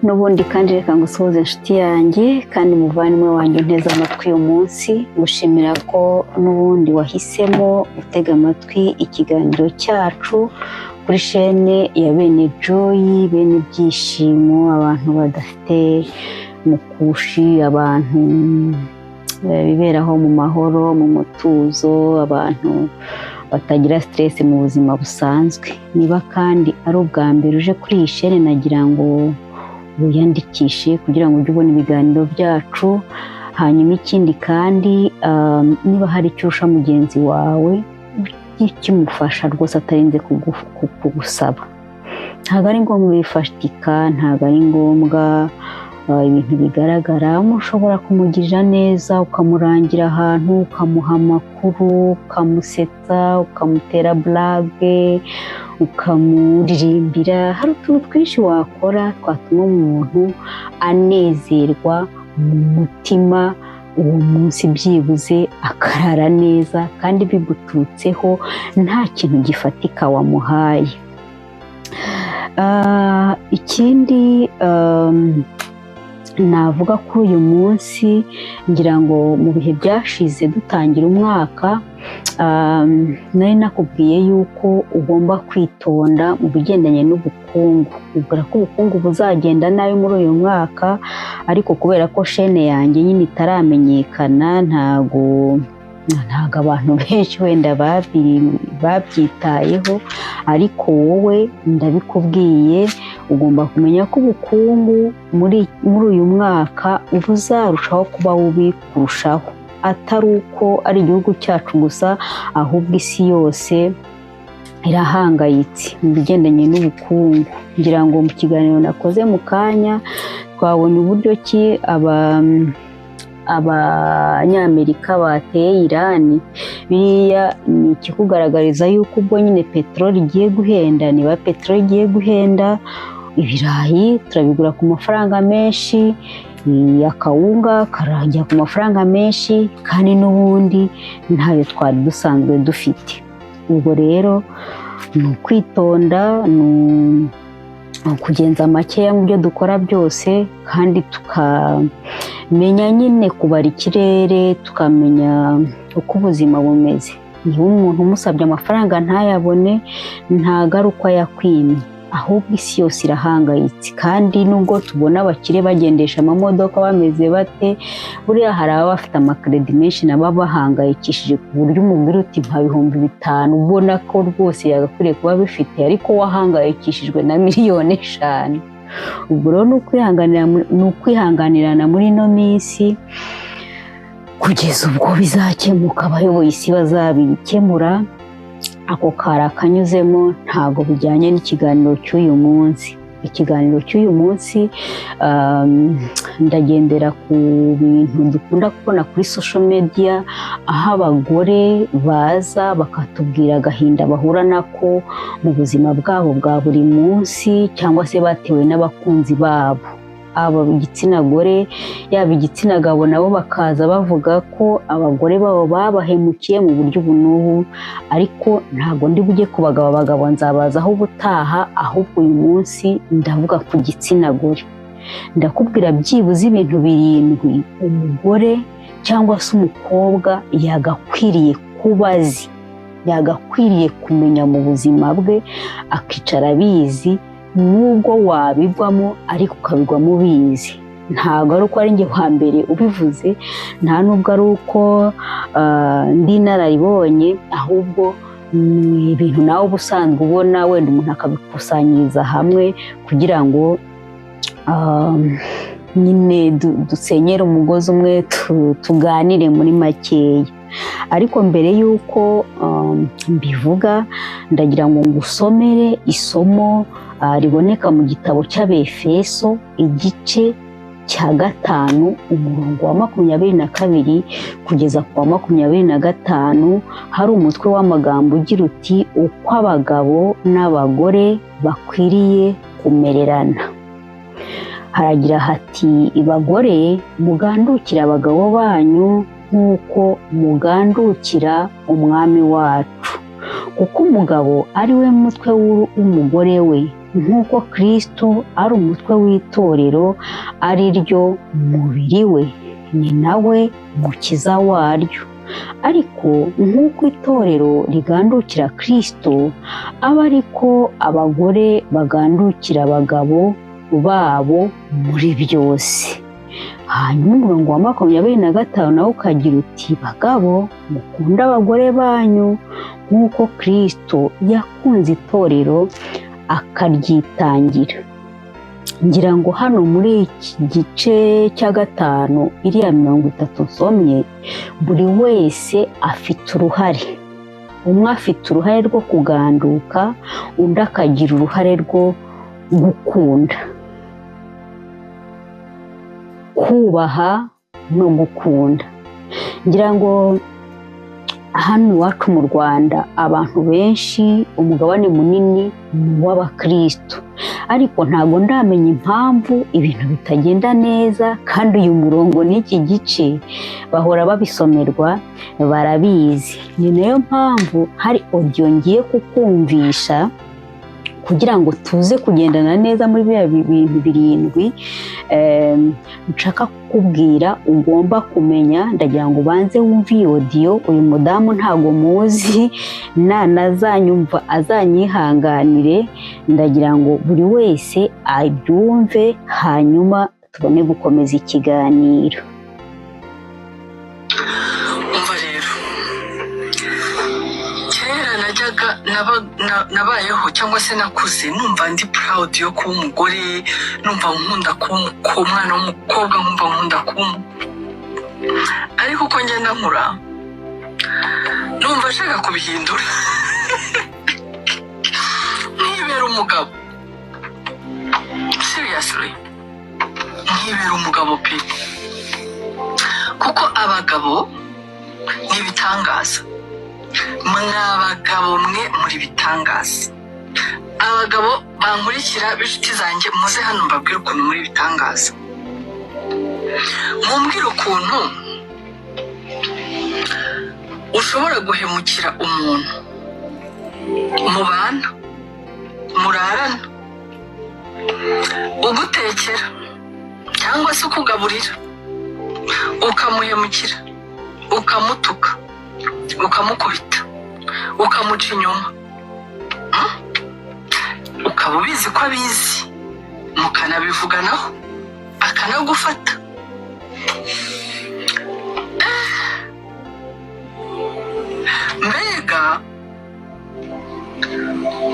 N'ubundi kandi reka ngusuhuze, inshuti yanjye kandi muvandimwe wanjye unteze amatwi uyu munsi, ngushimira ko n'ubundi wahisemo gutega amatwi ikiganiro cyacu kuri chaîne ya Bene Joy, bene ibyishimo, abantu badafite mukushi, abantu biberaho mu mahoro, mu mutuzo, abantu batagira stress mu buzima busanzwe. Niba kandi ari ubwa mbere uje kuri iyi chaîne, nagira ngo wiyandikishe kugira ngo ujye ubona ibiganiro byacu. Hanyuma ikindi kandi, niba hari icyo urusha mugenzi wawe, ujye kimufasha rwose atarinze kugusaba. Ntabwo ari ngombwa ibifatika, ntabwo ari ngombwa ibintu bigaragara. Ushobora kumugirira neza, ukamurangira ahantu, ukamuha amakuru, ukamusetsa, ukamutera blague, ukamuririmbira. Hari utuntu twinshi wakora twatuma umuntu anezerwa mu mutima uwo munsi, byibuze akarara neza, kandi biguturutseho nta kintu gifatika wamuhaye. Ikindi navuga kuri uyu munsi, ngira ngo mu bihe byashize dutangira umwaka, nari nakubwiye yuko ugomba kwitonda mu bigendanye n'ubukungu, ubwira ko ubukungu buzagenda nabi muri uyu mwaka. Ariko kubera ko chaîne yanjye nyine itaramenyekana, ntago abantu benshi wenda babyitayeho, ariko wowe ndabikubwiye, ugomba kumenya ko ubukungu muri uyu mwaka buzarushaho kuba bubi kurushaho, atari uko ari igihugu cyacu gusa, ahubwo isi yose irahangayitse mu bigendanye n'ubukungu. Ngira ngo mu kiganiro nakoze mu kanya twabonye uburyo ki Abanyamerika bateye Irani. Biriya ni ikikugaragariza yuko ubwo nyine peteroli igiye guhenda. Niba peteroli igiye guhenda, ibirayi turabigura ku mafaranga menshi, akawunga karajya ku mafaranga menshi, kandi n'ubundi ntayo twari dusanzwe dufite. Ubwo rero ni ukwitonda, ni ukugenza makeya mu byo dukora byose, kandi tukamenya nyine kubara ikirere, tukamenya uko ubuzima bumeze. Niba umuntu umusabye amafaranga ntayabone, ntago ari uko ayakwimye, ahubwo isi yose irahangayitse. Kandi nubwo tubona abakire bagendesha amamodoka bameze bate, buriya hari ababa bafite amakredi menshi nabo bahangayikishije, ku buryo umubwira uti "Mpa 5000", ubona ko rwose yagakwiriye kuba bifite, ariko we ahangayikishijwe na miliyoni 5. Ubwo rero ni ukwihanganirana muri ino minsi kugeza ubwo bizakemuka, abayoboye isi bazabikemura. Ako kari akanyuzemo, ntabwo bijyanye n'ikiganiro cy'uyu munsi. Ikiganiro cy'uyu munsi, ndagendera ku bintu dukunda kubona kuri social media, aho abagore baza bakatubwira agahinda bahura nako mu buzima bwabo bwa buri munsi, cyangwa se batewe n'abakunzi babo, aba igitsina gore yaba igitsina gabo, nabo bakaza bavuga ko abagore babo babahemukiye mu buryo ubu n'ubu. Ariko ntabwo ndi bujye ku bagabo, abagabo nzabazaho ubutaha, ahubwo uyu munsi ndavuga ku gitsina gore. Ndakubwira byibuze ibintu birindwi umugore cyangwa se umukobwa yagakwiriye kuba azi, yagakwiriye kumenya mu buzima bwe, akicara abizi, nubwo wabigwamo ariko ukabigwamo ubizi. Ntabwo ari uko ari njye wa mbere ubivuze, nta nubwo ari uko ndi inararibonye, ahubwo ni ibintu nawe uba usanzwe ubona, wenda umuntu akabikusanyiriza hamwe kugira ngo nyine dusenyere umugozi umwe, tuganire muri makeya. Ariko mbere y'uko mbivuga, ndagira ngo ngusomere isomo riboneka mu gitabo cy'Abefeso, igice cya 5, umurongo wa 22 kugeza ku wa 25. Hari umutwe w'amagambo ugira uti "Uko abagabo n'abagore bakwiriye kumererana". Haragira hati: "Bagore, mugandukire abagabo banyu nk'uko mugandukira Umwami wacu, kuko umugabo ari we mutwe w'umugore we." Nk'uko Kristo ari umutwe w'itorero, ari ryo mubiri we, ni nawe mukiza waryo. Ariko nk'uko itorero rigandukira Kristo, aba ariko abagore bagandukira abagabo babo muri byose. Hanyuma umurongo wa 25 nawo ukagira uti: "Bagabo, mukunde abagore banyu nk'uko Kristo yakunze itorero akaryitangira." Ngira ngo hano muri iki gice cya gatanu, iriya 30 nsomye, buri wese afite uruhare. Umwe afite uruhare rwo kuganduka, undi akagira uruhare rwo gukunda, kubaha no gukunda. Ngira ngo hano iwacu mu Rwanda, abantu benshi, umugabane munini ni uw'abakristo, ariko ntabwo ndamenya impamvu ibintu bitagenda neza, kandi uyu murongo n'iki gice bahora babisomerwa, barabizi. Ni nayo mpamvu hari audio ngiye kukumvisha kugira ngo tuze kugendana neza muri biriya bintu birindwi nshaka kukubwira ugomba kumenya. Ndagira ngo ubanze wumve iyi audio. Uyu mudamu ntabwo muzi, nanazanyumva azanyihanganire. Ndagira ngo buri wese abyumve, hanyuma tubone gukomeza ikiganiro. Umva rero, kera najyaga nabayeho cyangwa se nakuze numva ndi proud yo kuba umugore, numva nkunda kuba umwana w'umukobwa, nkumva nkunda kuba ariko uko ngenda nkura numva nshaka kubihindura, nkibera umugabo. Seriously, nkibera umugabo pe, kuko abagabo ni ibitangaza. Mwa bagabo mwe, muri ibitangaza. Abagabo bankurikira b'inshuti zanjye, muze hano mbabwire ukuntu muri ibitangaza. Mumbwire ukuntu ushobora guhemukira umuntu mubana, murarana, ugutekera cyangwa se ukugaburira, ukamuhemukira, ukamutuka, ukamukubita, ukamuca inyuma, Ukaba ubizi ko abizi, mukanabivuganaho, akanagufata. Mbega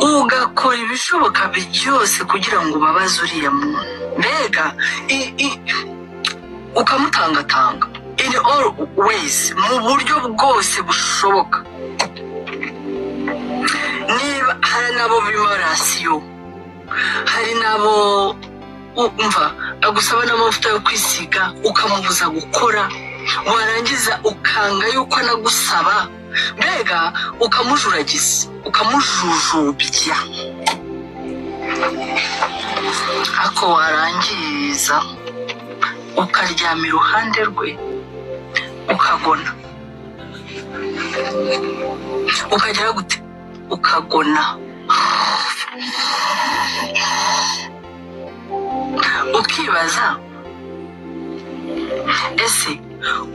ugakora ibishoboka byose kugira ngo ubabaze uriya muntu, mbega ukamutangatanga in all ways, mu buryo bwose bushoboka. Niba hari n'abo bima ration, hari n'abo umva agusaba n'amavuta yo kwisiga ukamubuza gukora, warangiza ukanga yuko anagusaba, mbega ukamujuragiza, ukamujujubya, ariko warangiza ukaryama iruhande rwe, ukagona, ukagera gute, ukagona, ukibaza: ese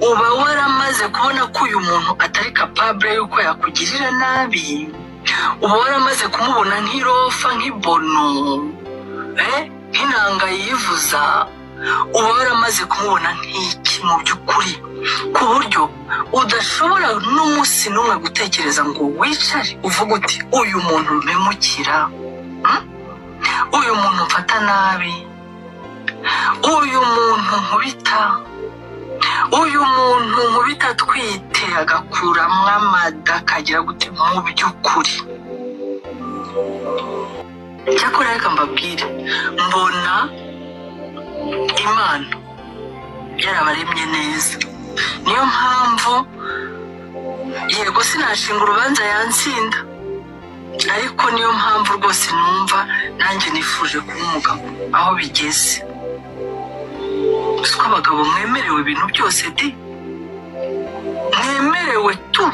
uba waramaze kubona ko uyu muntu atari capable y'uko yakugirira nabi? Uba waramaze kumubona nk'irofa, nk'ibono, nk'inanga yivuza? Uba waramaze kumubona nk'iki mu by'ukuri, ku buryo udashobora n'umunsi n'umwe gutekereza ngo wicare uvuge uti: "Uyu muntu mpemukira, Uyu muntu mfata nabi, uyu muntu nkubita, uyu muntu nkubita atwite agakuramo amada, akagira gute?" Mu by'ukuri, cyakora reka mbabwire, mbona Imana yarabaremye neza. Niyo mpamvu, yego, sinashinga urubanza yansinda, ariko niyo mpamvu rwose numva nanjye nifuje kuba umugabo aho bigeze. Siko abagabo mwemerewe ibintu byose di, mwemerewe tu.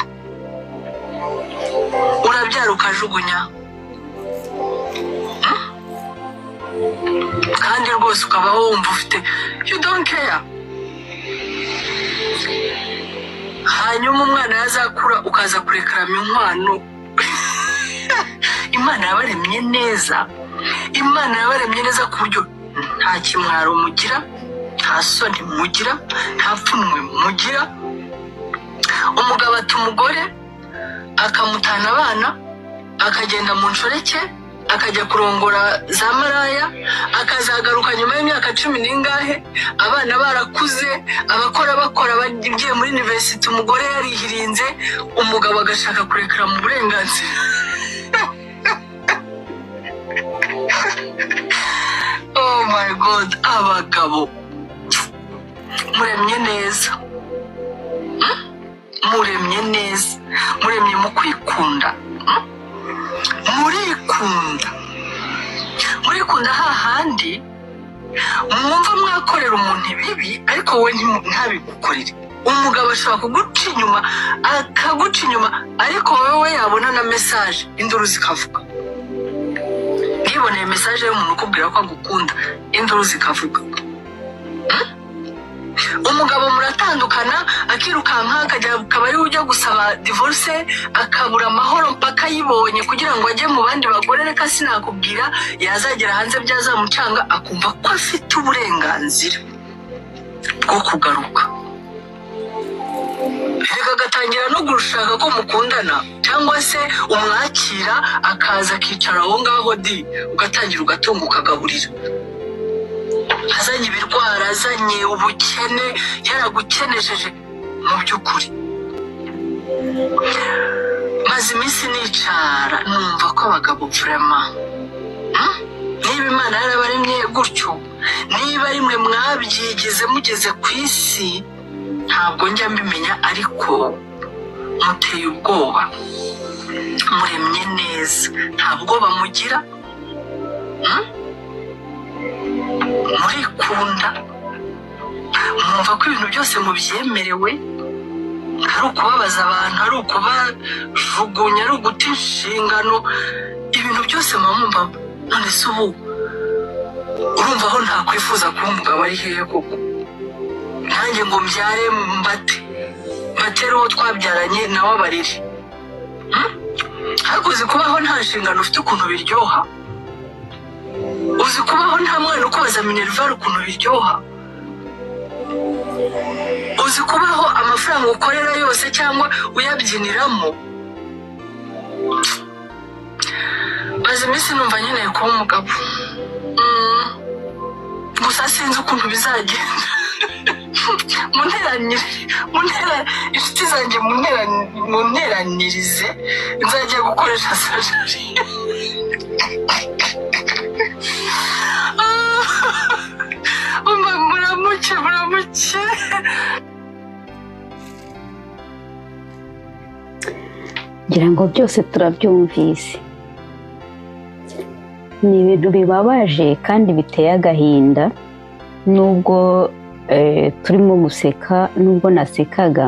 Urabyara ukajugunya. Kandi rwose ukabaho wumva ufite, you don't care. Hanyuma umwana yazakura ukaza kurekarama inkwano. Imana yabaremye neza, Imana yabaremye neza ku buryo nta kimwaro mugira, nta soni mugira, nta pfunwe mugira. Umugabo ata umugore, akamutana abana, akagenda mu nshoreke, akajya kurongora za maraya, akazagaruka nyuma y'imyaka cumi n'ingahe, abana barakuze, abakora bakora, bagiye muri university, umugore yarihirinze, umugabo agashaka kurekera mu burenganzira. Oh my God, abagabo muremye neza, muremye neza, muremye mu kwikunda, murikunda, murikunda hahandi mwumva mwakorera umuntu ibibi ariko wowe ntabigukorere. Umugabo ashobora kuguca inyuma, akaguca inyuma, ariko wowe yabona na message induru zikavuga. Yiboneye message y'umuntu ukubwira ko agukunda, induru zikavuga. Umugabo muratandukana, akirukanka akajya, akaba ariwe ujya gusaba divorce, akabura amahoro mpaka ayibonye kugira ngo ajye mu bandi bagore. Reka sinakubwira, yazagera hanze byazamucanga, akumva ko afite uburenganzira bwo kugaruka. Reka agatangira no gushaka ko mukundana, cyangwa se umwakira akaza akicara aho ngaho di, ugatangira ugatunga ukagaburira. Azanye ibirwara, azanye ubukene, yaragukenesheje mu by'ukuri. Maze iminsi nicara numva ko abagabo vraiment, niba Imana yarabaremye gutyo, niba rimwe mwabyigize mugeze ku isi, ntabwo njya mbimenya, ariko muteye ubwoba. Muremye neza, nta bwoba mugira, murikunda, mwumva ko ibintu byose mubyemerewe, ari ukubabaza abantu, ari ukubajugunya, ari uguta inshingano, ibintu byose muba mwumva. None se ubu urumva aho ntakwifuza kuba umugabo ari hehe koko? Nanjye ngo mbyare mbate, mbatere uwo twabyaranye nawe abarere. Ariko uzi kubaho nta nshingano ufite ukuntu biryoha? Uzi kubaho nta mwana ukubaza minerval ukuntu biryoha? Uzi kubaho amafaranga ukorera yose cyangwa uyabyiniramo? Maze iminsi numva nkeneye kuba umugabo. Gusa sinzi ukuntu bizagenda. Munteranire, muntera inshuti zanjye, munteranirize nzajya gukoresha surgery. Umva, muramuke, muramuke. Ngira ngo byose turabyumvise. Ni ibintu bibabaje kandi biteye agahinda, nubwo turimo guseka, nubwo nasekaga,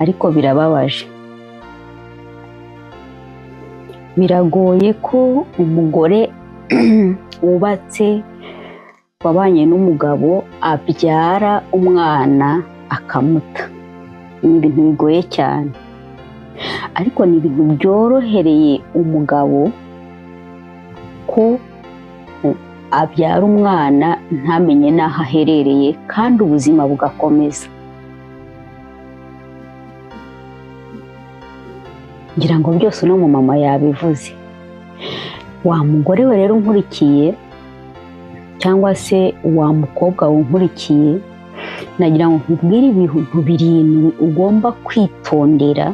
ariko birababaje. Biragoye ko umugore wubatse, wabanye n'umugabo, abyara umwana akamuta. Ni ibintu bigoye cyane, ariko ni ibintu byorohereye umugabo ko abyara umwana ntamenye n'aho aherereye, kandi ubuzima bugakomeza. Ngira ngo byose uno mumama yabivuze. Wa mugore we rero unkurikiye, cyangwa se wa mukobwa unkurikiye, nagira ngo nkubwire ibintu 7 ugomba kwitondera,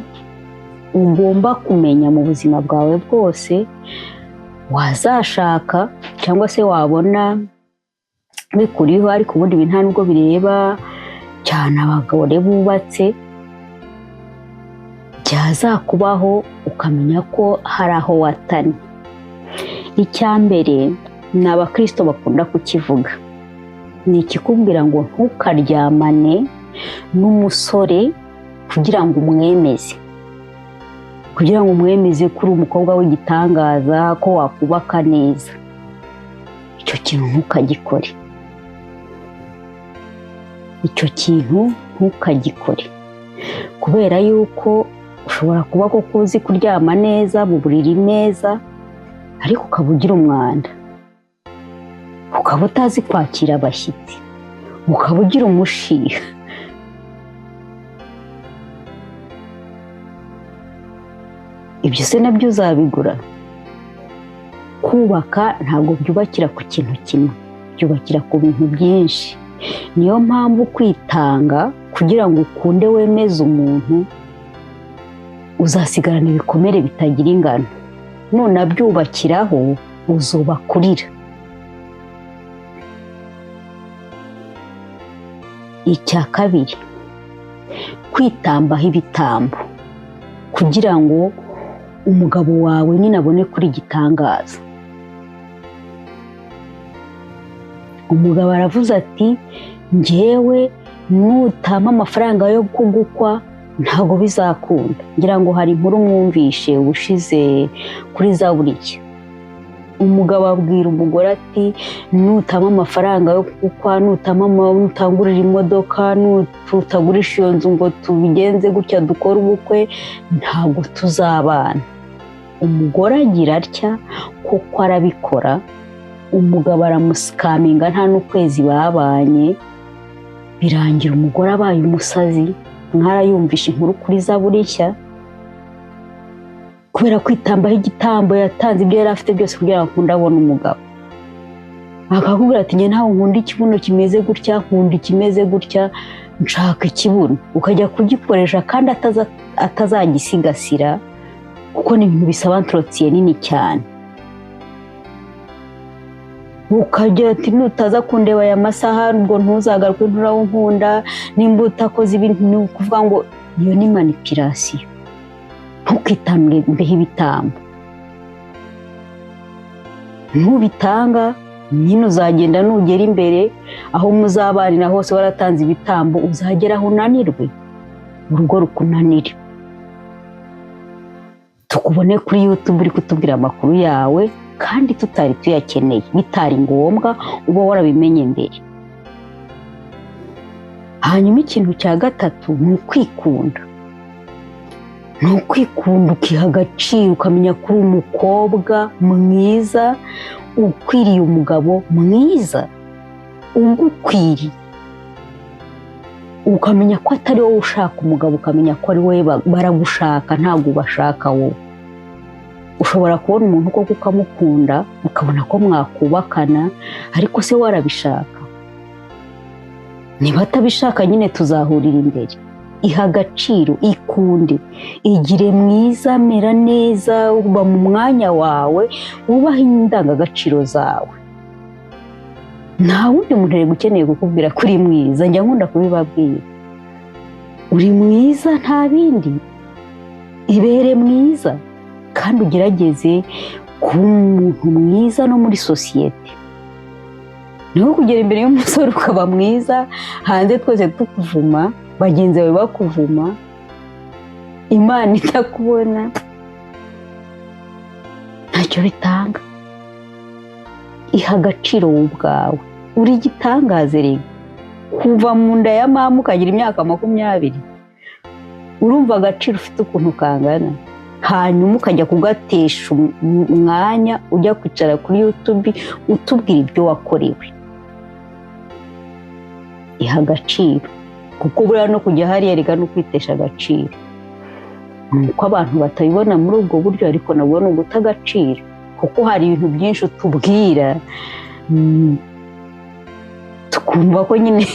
ugomba kumenya mu buzima bwawe bwose, wazashaka cyangwa se wabona bikuriho, ariko ubundi ibi nta nubwo bireba cyane abagore bubatse, byazakubaho ukamenya ko hari aho watanye. Icya mbere ni abakristo bakunda kukivuga, ni ikikubwira ngo ntukaryamane n'umusore kugira ngo umwemeze, kugira ngo umwemeze ko uri umukobwa w'igitangaza, ko wakubaka neza. Icyo kintu ntukagikore, icyo kintu ntukagikore, kubera yuko ushobora kuba koko uzi kuryama neza mu buriri neza, ariko ukaba ugira umwanda, ukaba utazi kwakira abashyitsi, ukaba ugira umushiha. Ibyo se nabyo uzabigura? Kubaka ntabwo byubakira ku kintu kimwe, byubakira ku bintu byinshi. Niyo mpamvu kwitanga kugira ngo ukunde wemeze umuntu, uzasigarana ibikomere bitagira ingano. Nunabyubakiraho uzubakurira. Icya kabiri, kwitambaho ibitambo kugira ngo umugabo wawe nyine abone kuri gitangaza. Umugabo aravuze ati njyewe nutama amafaranga yo kugukwa ntabwo bizakunda. Ngira ngo hari inkuru mwumvishe ubushize kuri Zaburi. Umugabo abwira umugore ati nutama amafaranga yo kugukwa, nutangurira imodoka, nutagurisha iyo nzu ngo tubigenze gutya dukore ubukwe, ntabwo tuzabana. Umugore agira atya kuko arabikora. Umugabo aramusikaminga nta n'ukwezi babanye, birangira umugore abaye umusazi. Mwarayumvisha inkuru kuri Zaburi nshya. Kubera kwitambaho igitambo yatanze ibyo yari afite byose kugira ngo akunde abone umugabo. Akakubwira ati njye ntawe nkunda ikibuno kimeze gutya, nkunda ikimeze gutya, nshaka ikibuno. Ukajya kugikoresha kandi atazagisigasira, kuko ni ibintu bisaba entretien nini cyane. Ukagira ati nutaza kundeba aya masaha ubwo ntuzagaruke, nturawunkunda, nimba utakoze ibintu, ni ukuvuga ngo iyo ni manipulation. Ntukitambeho ibitambo, ntubitanga nyine uzagenda nugera imbere aho muzabanira hose waratanze ibitambo, uzagera aho unanirwe, urugo rukunanire. Tukubone kuri YouTube uri kutubwira amakuru yawe kandi tutari tuyakeneye, bitari ngombwa, uba warabimenye mbere. Hanyuma ikintu cya gatatu ni ukwikunda. Ni ukwikunda ukiha agaciro, ukamenya ko uri umukobwa mwiza ukwiriye umugabo mwiza ugukwiriye. Ukamenya ko atari wowe ushaka umugabo, ukamenya ko ari wowe baragushaka, ntabwo ubashaka wowe. Ushobora kubona umuntu koko ukamukunda, ukabona ko mwakubakana, ariko se warabishaka? Niba atabishaka nyine tuzahurira imbere. Iha agaciro, ikunde, igire mwiza, mera neza, uba mu mwanya wawe, wubahe indangagaciro zawe. Nta wundi muntu rero ukeneye kukubwira ko uri mwiza, njya nkunda kubibabwira. Uri mwiza nta bindi, ibere mwiza kandi ugerageze kuba umuntu mwiza no muri sosiyete. Niho kugera imbere y'umusore ukaba mwiza, hanze twese tukuvuma, bagenzi bawe bakuvuma, Imana itakubona, ntacyo bitanga. Iha agaciro wowe ubwawe, uri igitangaza rero. Kuva mu nda ya mama ukagira imyaka 20, urumva agaciro ufite ukuntu kangana. Hanyuma ukajya kugatesha umwanya ujya kwicara kuri YouTube utubwira ibyo wakorewe. Iha agaciro, kuko buriya no kujya hariya rega no kwitesha agaciro. Ni uko abantu batabibona muri ubwo buryo, ariko nabwo ni uguta agaciro, kuko hari ibintu byinshi utubwira tukumva ko nyine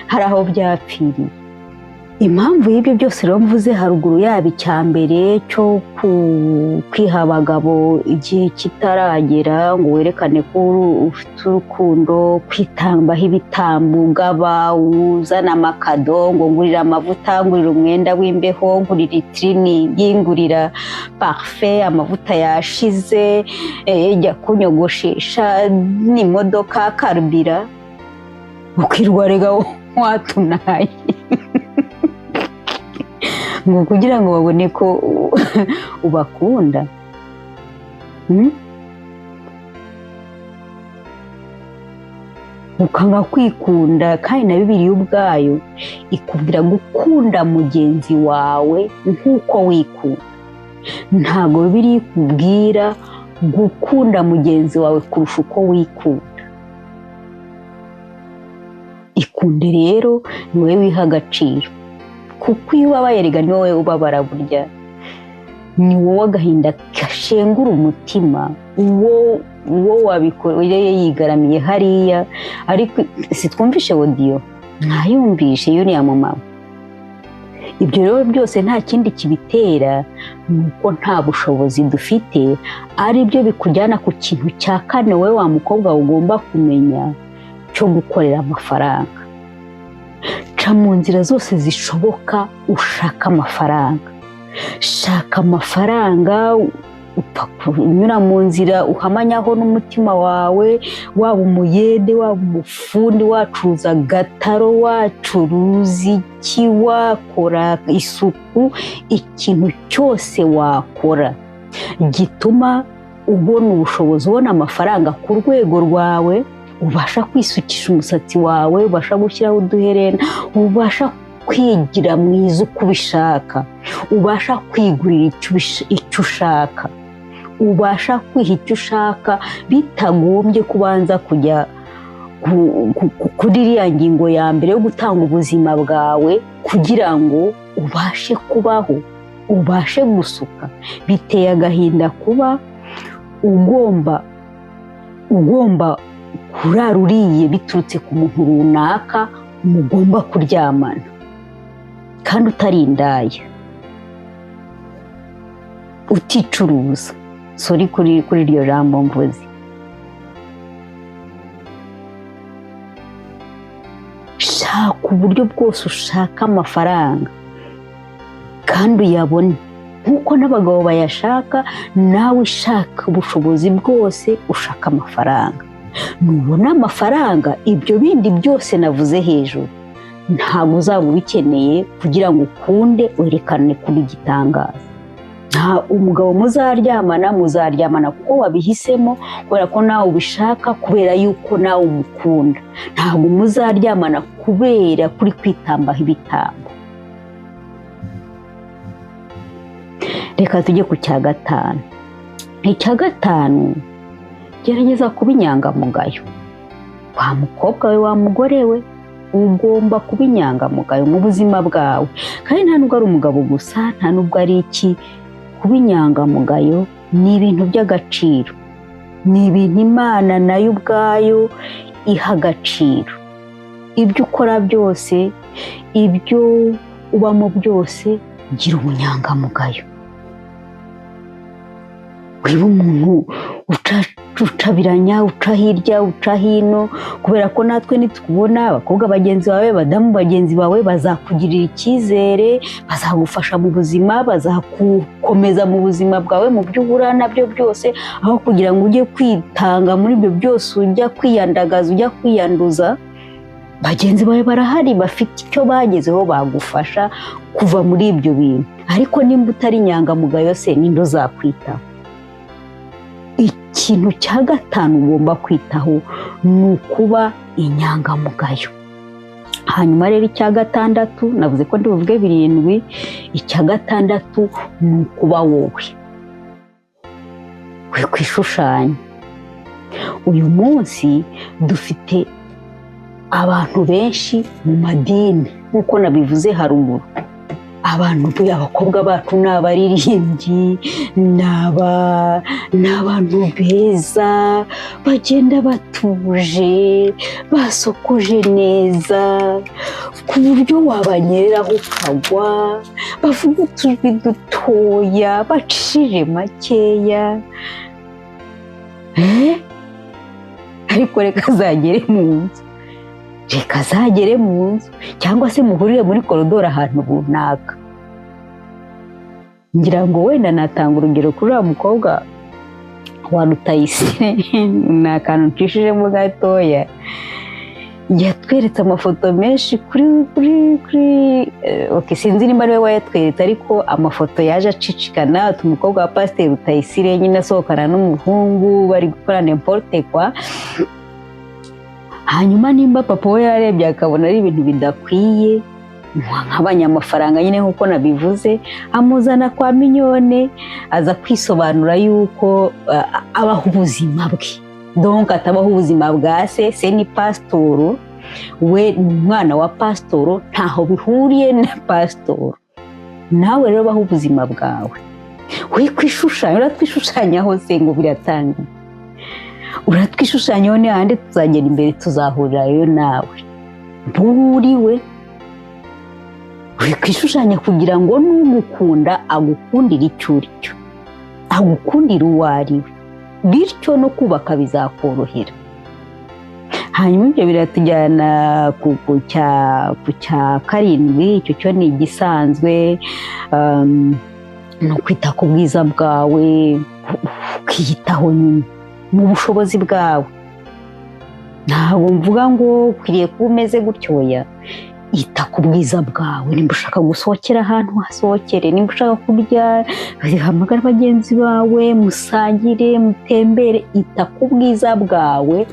hari aho byapfiriye. Impamvu y'ibyo byose rero mvuze haruguru, yaba icya mbere cyo kwiha abagabo igihe kitaragera ngo werekane ko ufite urukundo, kwitambaho ibitambo, ugaba uzana amakado ngo ngurira amavuta, ngurira umwenda w'imbeho, ngurira itiriningi, ngurira parufe, amavuta yashize, jya kunyogoshesha n'imodoka karubira, ukirwa rega watunaye ngo kugira ngo babone ko ubakunda. Ukanga kwikunda. Kandi na Bibiliya ubwayo ikubwira gukunda mugenzi wawe nk'uko wikunda. Ntabwo Bibiliya ikubwira gukunda mugenzi wawe kurusha uko wikunda. Ikunde rero, ni wowe wiha agaciro, kuko iyo ubabaye rega ni wowe ubabara. Burya ni wowe agahinda gashengura umutima. Uwo wabikoreye yigaramiye hariya. Ariko si twumvishe audio? Mwayumvishe y'uriya mumama. Ibyo rero byose nta kindi kibitera, ni uko nta bushobozi dufite. Ari byo bikujyana ku kintu cya kane wowe wa mukobwa ugomba kumenya, cyo gukorera amafaranga. Ca mu nzira zose zishoboka ushaka amafaranga. Shaka amafaranga, upfa kunyura mu nzira uhamanyaho n'umutima wawe, waba umuyede, waba umufundi, wacuruza agataro, wacuruza iki, wakora isuku, ikintu cyose wakora gituma ubona ubushobozi, ubona amafaranga ku rwego rwawe, ubasha kwisukisha umusatsi wawe, ubasha gushyiraho uduherena, ubasha kwigira mwiza uko ubishaka, ubasha kwigurira icyo ushaka, ubasha kwiha icyo ushaka bitagombye kubanza kujya kuri iriya ngingo ya mbere yo gutanga ubuzima bwawe kugira ngo ubashe kubaho, ubashe gusuka. Biteye agahinda kuba ugomba kurara uriye biturutse ku muntu runaka mugomba kuryamana, kandi utari indaya, uticuruza. Sorry kuri iryo jambo mvuze. Shaka uburyo bwose ushaka amafaranga kandi uyabone nk'uko n'abagabo bayashaka. Nawe ushaka ubushobozi bwose ushaka amafaranga. Nubona amafaranga, ibyo bindi byose navuze hejuru ntabwo uzaba ubikeneye kugira ngo ukunde werekane kuri igitangaza. Nta umugabo muzaryamana, muzaryamana kuko wabihisemo, kubera ko nawe ubishaka, kubera yuko nawe umukunda. Ntabwo muzaryamana kubera kuri kwitambaho ibitambo. Reka tujye ku cya gatanu. Icya gatanu, gerageza kuba inyangamugayo. Wa mukobwa we, wa mugore we, ugomba kuba inyangamugayo mu buzima bwawe. Kandi nta nubwo ari umugabo gusa, nta nubwo ari iki. Kuba inyangamugayo ni ibintu by'agaciro, ni ibintu Imana nayo ubwayo iha agaciro. Ibyo ukora byose, ibyo ubamo byose, gira ubunyangamugayo. Wiba umuntu ucabiranya, uca hirya, uca hino, kubera ko natwe nitubona abakobwa bagenzi bawe, abadamu bagenzi bawe, bazakugirira icyizere, bazagufasha mu buzima, bazagukomeza mu buzima bwawe, mu byo uhura nabyo byose, aho kugira ngo ujye kwitanga muri ibyo byose, ujya kwiyandagaza, ujya kwiyanduza. Bagenzi bawe barahari bafite icyo bagezeho, bagufasha kuva muri ibyo bintu. Ariko nimba utari inyangamugayo se, ninde uzakwitaho? Ikintu cya gatanu ugomba kwitaho ni ukuba inyangamugayo. Hanyuma rero icya gatandatu, navuze ko ndibuvuge birindwi, icya gatandatu ni ukuba wowe, we kwishushanya. Uyu munsi dufite abantu benshi mu madini, nk'uko nabivuze haruguru. Abantu, abakobwa bacu ni abaririmbyi, ni abantu beza, bagenda batuje, basokoje neza, ku buryo wabanyereraho ukagwa, bavuga utujwi dutoya, bacishije makeya. Ariko reka azagere mu nzu, reka azagere mu nzu, cyangwa se muhurire muri korodoro ahantu runaka. Ngira ngo wenda natanga urugero kuri uriya mukobwa wa Rutayisire, ni akantu ncishijemo gatoya. Yatweretse amafoto menshi kuri okay, sinzi nimba ariwe wayatweretse, ariko amafoto yaje acicikana ati umukobwa wa Pasiteri Rutayisire nyine asohokana n'umuhungu, bari gukora n'importe quoi. Hanyuma nimba papa we yarebye akabona ari ibintu bidakwiye, nk'abanyamafaranga nyine nk'uko nabivuze, amuzana kwa Mignonne, aza kwisobanura yuko abaho ubuzima bwe, donc atabaho ubuzima bwa se. Se ni pasitoro, we ni umwana wa pasitoro, ntaho bihuriye na pasitoro. Nawe rero baho ubuzima bwawe, we kwishushanya. Uratwishushanyaho se ngo biratangiye? Uratwishushanyaho n'ahandi tuzagera imbere, tuzahurirayo nawe nturiwe. Wikwishushanya kugira ngo n'ugukunda agukundire icyo uri cyo, agukundire uwo ari we, bityo no kubaka bizakorohera. Hanyuma ibyo biratujyana ku cya karindwi. Icyo cyo ni igisanzwe, ni ukwita ku bwiza bwawe, ukiyitaho nyine mu bushobozi bwawe. Ntabwo mvuga ngo ukwiriye kuba umeze gutyo, oya. Ita ku bwiza bwawe. Nimba ushaka gusohokera ahantu, hasohokere. Nimba ushaka kurya, hamagara bagenzi bawe, musangire, mutembere. Ita ku bwiza bwawe,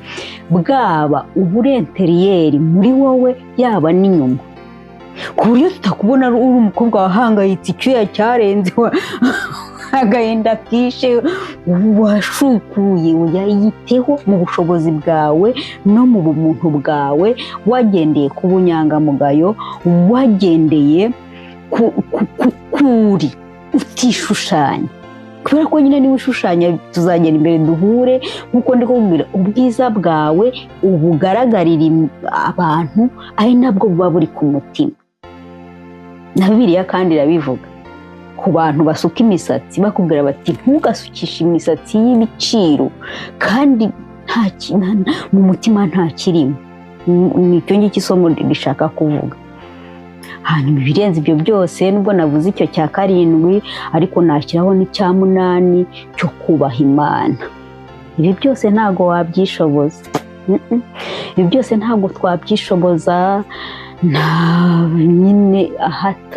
bwaba uburi intérieur muri wowe, yaba n'inyuma, ku buryo tutakubona uri umukobwa wahangayitse, icyuya cyarenze, agahinda kishe, washukuye. Yiteho mu bushobozi bwawe no mu bumuntu bwawe, wagendeye ku bunyangamugayo, wagendeye ku kuri, utishushanya, kubera ko nyine niba ushushanya tuzagera imbere duhure. Nk'uko ndi kubwira, ubwiza bwawe ubugaragarira abantu, ari nabwo buba buri ku mutima. Na Bibiliya kandi irabivuga ku bantu basuka imisatsi, bakubwira bati: "Ntugasukishe imisatsi y'ibiciro kandi mu mutima nta kirimo." Ni icyo ngicyo isomo rishaka kuvuga. Hanyuma ibirenze ibyo byose, nubwo navuze icyo cya karindwi, ariko nashyiraho n'icya munani cyo kubaha Imana. Ibi byose ntabwo wabyishoboza. Ibi byose ntabwo twabyishoboza nta nyine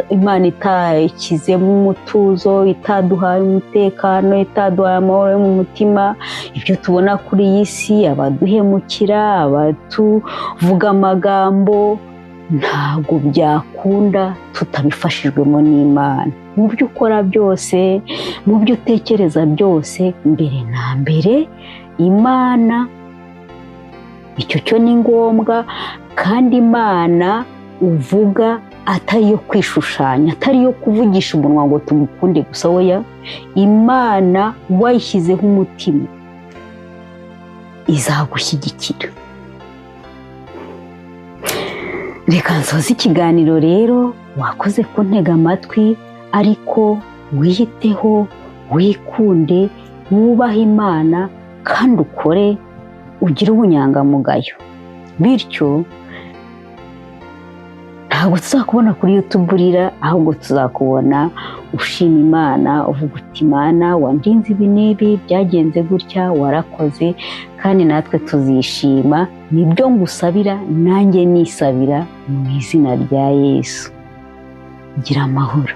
Imana itashyizemo umutuzo, itaduhaye umutekano, itaduhaye amahoro yo mu mutima. Ibyo tubona kuri iyi si, abaduhemukira, abatuvuga amagambo, ntabwo byakunda tutabifashijwemo n'Imana. Mu byo ukora byose, mu byo utekereza byose, mbere na mbere Imana, icyo cyo ni ngombwa. Kandi Imana uvuga atari iyo kwishushanya, atari iyo kuvugisha umunwa ngo tumukunde gusa, oya. Imana wayishyizeho umutima izagushyigikira. Reka nsoze ikiganiro rero. Wakoze kuntega amatwi, ariko wiyiteho, wikunde, wubahe Imana, kandi ukore, ugire ubunyangamugayo. Bityo ntabwo tuzakubona kuri YouTube urira, ahubwo tuzakubona ushima Imana, uvuga uti: "Imana wandinze ibi n'ibi, byagenze gutya, warakoze." Kandi natwe tuzishima. Nibyo ngusabira, nanjye nisabira, mu izina rya Yesu. Gira amahoro.